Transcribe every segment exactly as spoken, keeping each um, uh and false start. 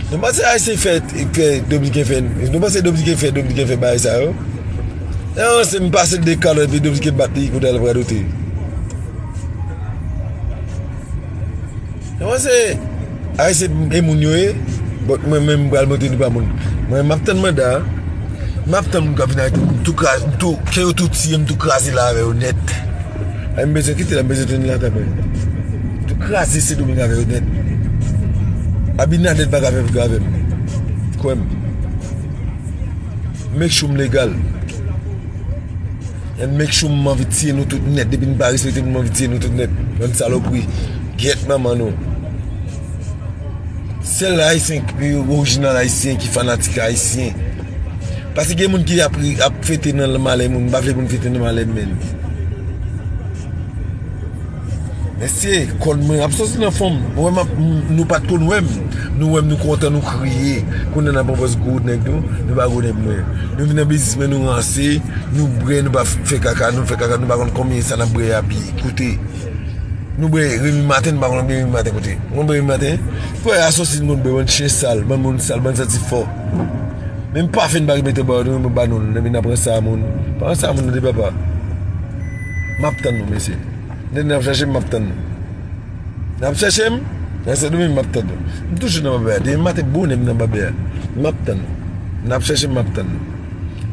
Nou panse Ayisyen fè, fè Dominiken fè, nou panse Dominiken fè, Dominiken fè bagay sa yo? E anse m pase l de kalòt epi Dominiken bat li kote l radote. Nou panse Ayisyen e moun yo ye, but mwen menm m pral montre nou pa moun. Mwen m ap tann manda, m ap tann moun k ap vin arete m, m tou kraze, m tou, ke yo tou tiye, m tou kraze la avè yo nèt. Ay, m bezwen kite la, m bezwen tounen lakay mwen. M tou kraze Sendomeng avè yo nèt. Abinader pa ka fè piga avè m. Kwè m. Make sure m legal. And make sure m anvi tiye nou tout nèt. Depi n pa respekte m, m anvi tiye nou tout nèt. Bann salopri. Gyèt manman nou. Sèl Ayisyen ki orijinal Ayisyen, ki fanatik Ayisyen. Paske gen moun ki ap, ap fete nan malè moun, m pa vle pou n fete nan malè m, menn. Mesye, kòd mwen ap soti nan fon m. Ou wè m ap, m, nou pa t konn wè m. Nou wè m, nou kontan, nou kriye. Kounye a n ap pran pòz gwo nèg nou, nou pa gwo nèg mwen. Nou vin nan biznis mwen, nou ranse, nou bwè, nou pa fè kaka, nou fè kaka, nou pa konn konbyen sa n ap bwè a pi. Koute, nou bwè Remi Maten, nou pa konn bwè Remi Maten kote. Ou konn bwè Remi Maten? Frè, asosi nou konn bwè, bann chen sal, bann moun sal, bann santi fò. Menm pafen n pa remete ba nou, nou ba nou l, epi n ap ranse a moun. Pa ranse a moun, tande papa. M ap tann nou, mesye. Nèg n ap chèche m, m ap tann nou. N ap chèche m, nan Sendomeng, m ap tann nou. M toujou nan babè a. Demen maten bonè m nan babè a. M ap tann nou. N ap chèche m, m ap tann nou.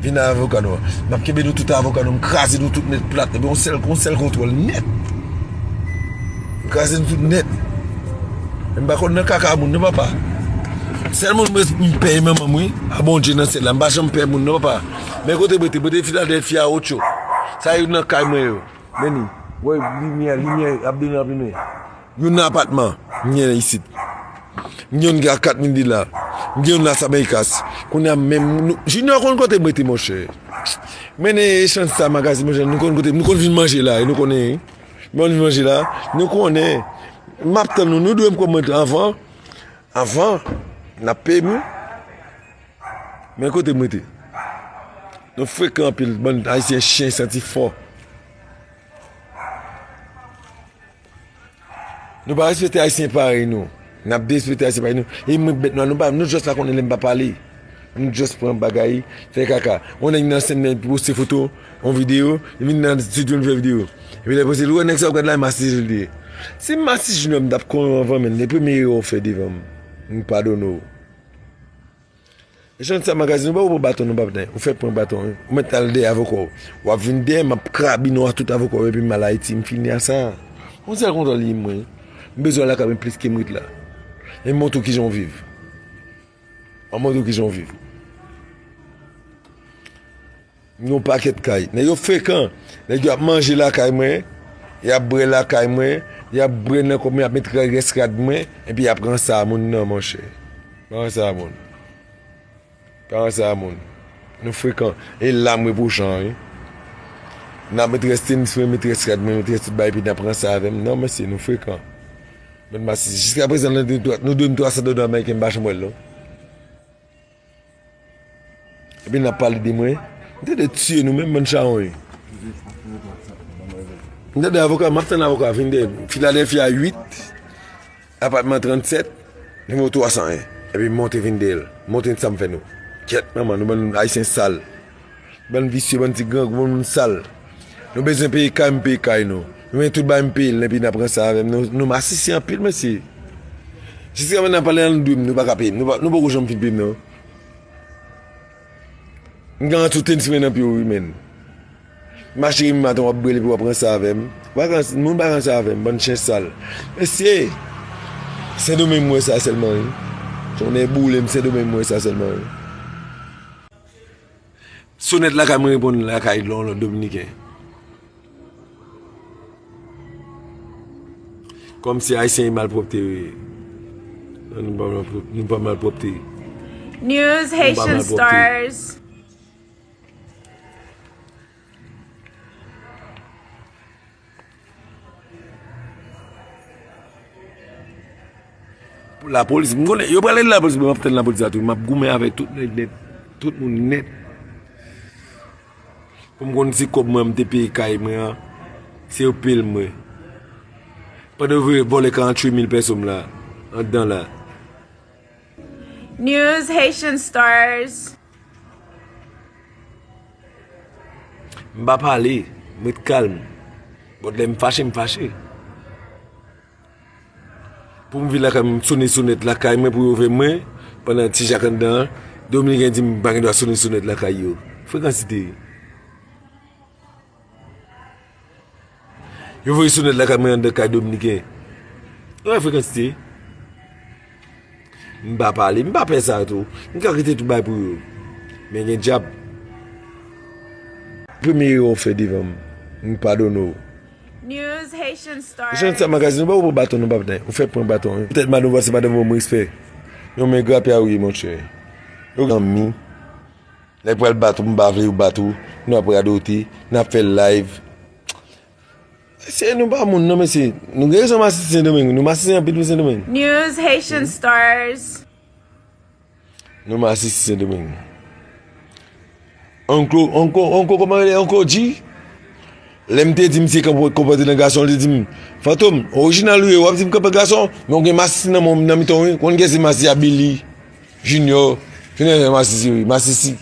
Vin ak avoka nou an. M ap kenbe nou tout avoka nou, m kraze nou tout nèt plat. Epi yon sèl, yon sèl kontwòl nèt. M kraze nou tout nèt. M pa konn nan kaka moun non, papa. Sèl moun mwen m pè e manman m, wi. A Bondye nan syèl la, m pa janm pè moun non, papa. Men kote m rete, m rete Filadèlfya, Ocho. Sa yo nan kay mwen yo. Men li, wè limyè, limyè ap demen, ap demen. Youn nan apatman m gen isit. M gen youn ki a kat mil dola. M gen youn Las Américas. Kounye a menm, nou, Junior konn kote m rete, monchè. Mennen echanj sa magazin, monchè, nou konn kote, nou konn vin manje la, e nou konnen, wi. Nou konn vin manje la, nou konnen. M ap tann nou, nou dwe m kòb mwen anvan. Anvan, n ap peye m, wi. Men kote m rete. Nou frekan anpil, bann Ayisyen chen santi fò. Nou pa respekte Ayisyen parèy nou. N ap derespekte Ayisyen parèy nou. E mwen bèt nwa, nou pa, nou just pa konnen lè m pa pale. Nou just pran bagay, fè kaka. Yon nèg nan sèn nan poste foto, yon videyo, li vin nan estidyo, li fè videyo. Epi lè poste, ou wè nèg sa w gad la, e masisi l te ye. Si m masisi Junior, m t ap konnen w anvan, men, e premye erè w fè devan m. M padone w. Echanj sa magazin, ou pa ou pran baton non, papa. Ou fèk pran baton, wi. Ou mèt al dèyè avoka w. W ap vin dèyè m, m ap krabinen w ak tout avoka w, epi m al Ayiti, m fini a sa. Yon sèl kontwòl li mwen. M bezwen w lakay mwen plis ke m ret la. E m montre w kijan w viv. M montre w kijan w viv. M gen yon pakèt kay. Nèg yo frekan. Nèg yo ap manje lakay mwen. Y ap bwè lakay mwen. Y ap bwè nan kòb mwen, y ap met rès rad mwen. Epi y ap ranse a moun nan, monchè. Pa ranse a moun. Pa ranse a moun. Nou frekan. E la m repwoche an, wi. N ap met rès tenis mwen, met rès rad mwen, met rès tout bagay, epi n ap ranse avè m. Non, mesye, nou frekan. Mèt masisi. Jiskaprezan, nou dwe m twa, nou dwe m twa san dola ameriken, m pa janm wè l, non. Epi n ap pale de mwen. M tande tiye nou menm, bann chawony. M tande avoka, m ap tann avoka vin dèyè m. Filadèlfya uit, apatman trannsèt, nimewo twa san en. Epi m monte vin dèyè l. Montre n sa m fè nou. Kyèt manman, nou bann Ayisyen sal. Bann visye, bann ti grangou, bann moun sal. Nou bezwen peye kay, m peye kay nou. Nou bezwen tout bagay, m peye l, epi n ap ranse avè m. Nou, nou masisi anpil, mesye. Jiskaprezan n ap pale, nou dwe m, nou pa ka peye m. Nou pa, nou poko janm fin peye m, non. M gen yon tou tenis mwen nan pye w, wi, menn. M achte Remi Maten, w ap bwè l epi w ap ranse avè m. W pa ranse, moun pa ranse avè m, bann chen sal. Mesye, Sendomeng m wè sa sèlman, wi. Tonnè boule m, Sendomeng m wè sa sèlman, wi. Sonèt lakay mwen reponn lakay lon, lon dominiken. Kòmsi Ayisyen e malpwòpte yo ye. Non, nou pa malpwòp-, nou pa malpwòpte. News, nou pa Haitian malpwòpte. Stars. Lapolis, m konnen, yo prale lapolis, men m ap tann lapolis la tou. M ap goumen avèk tout nèg nèt, tout moun nèt. Pou m konn si kòb mwen, m te peye kay mwen an, se yo peye l mwen. Pandan yo vle vòlè karanntuit mil pèso m la, anndan la. News Haitian Stars. M pa pale, m ret kalm. But lè m fache, m fache. Pou m vin lakay mwen, m sone sonèt lakay mwen pou yo ouvè mwen, pandan Ti Jak anndan an, Dominiken di m pa gen dwa sone sonèt lakay yo. Frekansite. Yo voye sonèt lakay mwen anndan kay Dominiken. Yo wè frekansite. M pa pale, m pa pè sa tou. M ka kite tout bagay pou yo. Men gen dyab. Premye erè w fè devan m, m padone w. News Haitian Stars. Jan sa magazin, ou pa ou pran baton, non, pa pran. Ou fè pran baton. Petèt madan w se madan w, respè. Yon men grapya ou ye, monchè. Yo zanmi. Nèg pral bat ou, m pa vle yo bat ou. Nou ap radote, n ap fè live. Mesye, nou pa moun non, mesye. Nou gen rezon masisi Sendomeng. Nou masisi anpil pou Sendomeng. News Haitian Stars. Nou masisi Sendomeng. Onko, onko, onko, kòman rele? Onko G? Lè m te di misye konpò-, konpòte nan gason, li di m, Fantom, orijinal ou ye, w ap di m konpòte gason, men w gen masisi nan men w, nan mitan w, wi. Konn kiyès se masisi a? Billy Junior. Junior masisi, wi, masisi.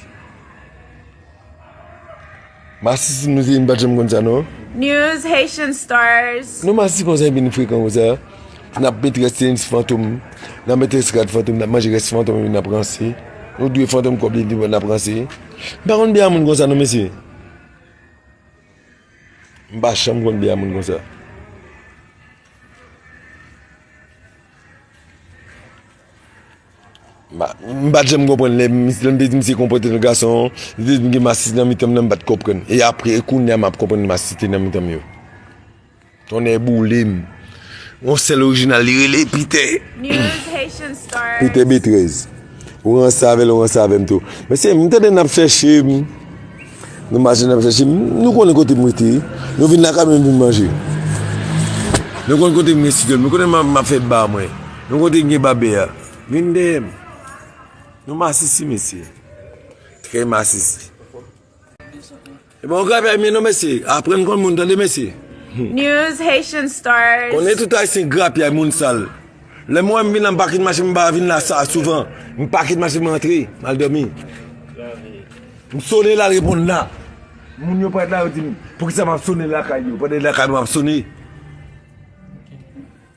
Masisi nou te ye, nou pa t janm konn sa, non. News Haitian Stars. Nou masisi konsa, epi nou frekan konsa. N ap met rès tenis Fantom. N ap met rès rad Fantom. N ap manje rès Fantom, epi n ap ranse. Nou dwe Fantom kòb li, n ap ranse. M pa konn byen a moun konsa, non, mesye. M pa janm konn byen a moun konsa. M pa, m pa t janm konprann lè mis-, lè m te di misye konpòte nan gason, li te di m gen masisi nan mitan m nan, m pa t konprann. E apre, e kounye a m ap konprann masisi te nan mitan m yo. Tonnè boule m. Yon sèl orijinal, li rele Pitè. News Haitian Stars. Pitè B trèz. Ou ranse avè l, ou ranse avè m tou. Mesye, m tande n ap chèche m. Nou mache n ap chèche m. Nou konnen kote m rete. Nou vin lakay mwen vin manje. Nou konn kote m gen sidòl. Nou konnen m ap, m ap fè ba mwen. Nou kote m gen babè a. Vin dèyè m. Nou masisi, mesye. Trè masisi. E bon, grapyay men non, mesye. Aprann konn moun, tande, mesye. News Haitian Stars. Konnen tout Ayisyen grapyay, moun sal. Lè m wè m vin la, m pa kit mache, m pa vin la sa souvan. M pa kit mache, m antre, m al dòmi. M sone la, l reponn la. Moun yo parèt la, yo di m, poukisa m ap sone lakay yo? Pandan lakay mwen m ap sone.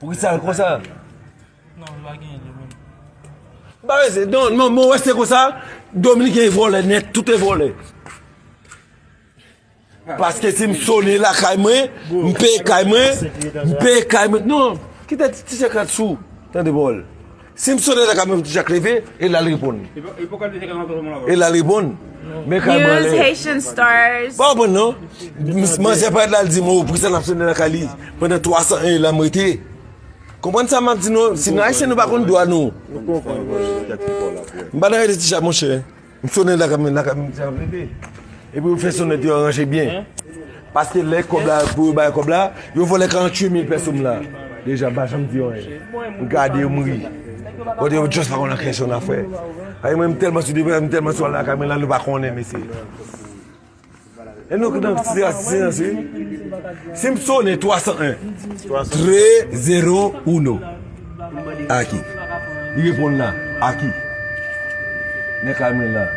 Poukisa l konsa? Non, li pa genyen li menm. M pa rete, non, non, mwen wè se konsa, Dominiken e vòlè nèt, tout e vòlè. Paske si m sone lakay mwen, m peye kay mwen, m peye kay mwen. Non, kite ti, ti chèk la sou, tande pawòl. Si m sone lakay mwen, ti chèk leve, e l al reponn. E l al reponn. Men kay mwen anlè. News Haitian Stars. Pa konprann non. Manzè parèt la, l di m, o, poukisa n ap sone lakay li? Pandan twa san en la m rete. Konprann sa m ap di nou, si nou Ayisyen nou pa konn dwa nou. M pa nan rete ti chat monchè. M sonnen lakay mwen, lakay mwen ti ap leve. Epi ou fè sonnet yo aranje byen. Paske lè kòb la, pou yo bay kòb la, yo vòlè karanntuit mil pèso m la. Deja, m pa janm di anyen. M gade yo, m ri. Kote yo just pa konn ankenn son afè. Ay mwen, m tèlman sou devan, m tèlman sou lakay mwen la, nou pa konnen, mesye. E nou ki nan ti silans, wi. Si m sonnen twa san en, tres zero uno. Aki. Li reponn la. Aki. Men kay mwen la.